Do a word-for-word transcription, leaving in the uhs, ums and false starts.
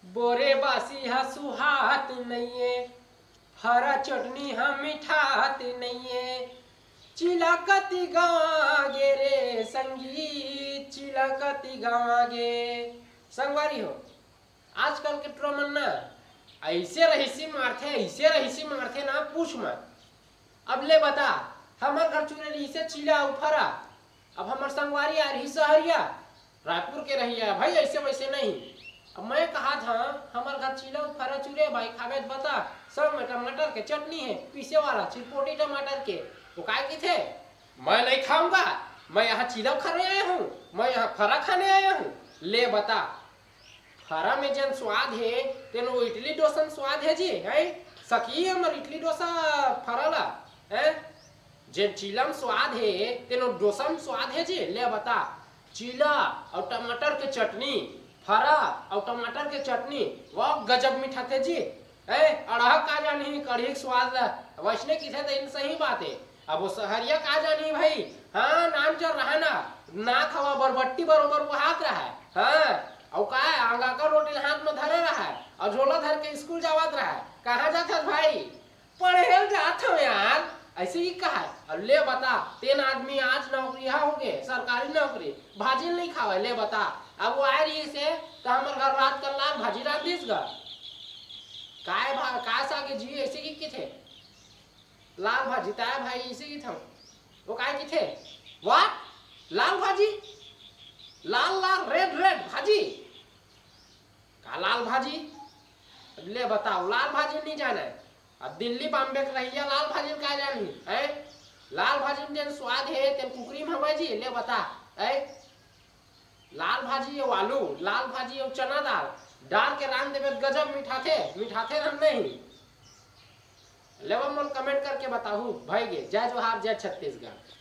बोरे बासी ह सुहात नइये, फरा चटनी ह मिठात नइये। चीला कति गाँव गे रे संगी, चीला कति गाँव गे। संगवारी हो, आजकल के टुरा मन ना ऐसे रहिसी मारथे, ऐसे रहिसी मारथे ना, पूछ मत। अब ले बता, हमर घर चुरे रहिसे चीला अउ फरा, अब हमर संगवारी आ रही सहरिया, रायपुर के रहिया भाई, ऐसे वैसे नहीं। अब मैं कहा था, हमर घर चीला अउ फरा चुरे भाई, खाबे त बता, संग में टमाटर के चटनी है, पीसे वाला चिरपोटी टमाटर के। वो काय किथे, मैं नहीं खाऊंगा, मैं यहाँ चीला खाने आया हूँ, मैं यहाँ फरा खाने आया हूँ। ले बता, फरा में जेन स्वाद हे, तेन वो इडली डोसा में स्वाद हे जी, हैं? सकी हमर इडली डोसा फरा ला, हैं? जेन चीला में स्वाद हे, तेन वो डोसा में स्वाद हे जी। ले बता, चीला अउ टमाटर के चटनी, फरा अउ टमाटर के चटनी, वाह गजब मिठाथे जी। ए, अड़हा का जानही कढ़ी के स्वाद ला, वैसने किथे त इन सही बात हे। अब वो सहरिया का जानही भाई, हाँ, नाम जर रहा ना, ना खवा बरबट्टी बरोबर वो हाथ रहा है, हाँ, अउ का है, आंगा का रोटी ला हाथ में धरे रहा है, अउ झोला धर के स्कूल जावत रहा है। कहाँ जात हस भाई? पढ़े ल जात हूँ यार, ऐसे ही कहा है। अब ले बता, तेन आदमी आज नौकरी हा हो गए, सरकारी नौकरी, भाजी नहीं खावे, ले बता। अब वो आए रही से, तो हमर घर रात का लाल भाजी रांध दिस गा। काय भा-, का सागे जी ऐसे की किथे? लाल भाजी, ताय भाई इसे की था। वो काय किथे? वाह, लाल भाजी, लाल लाल रेड रेड भाजी। का लाल भाजी? अब ले बताओ, लाल भाजी नहीं जाना है? अब दिल्ली बॉम्बे के रहिया लाल भाजी का जानी है? लाल भाजी में जेन स्वाद है, तेन कुकरी में हवे जी, ले बता। है? लाल भाजी अउ आलू, लाल भाजी अउ चना दाल डाल के रांध देबे त गजब मिठाथे, मिठाथे धन नहीं। लेवा मोल कमेंट करके बताहू, भाई गे, जय जोहार, जय छत्तीसगढ़।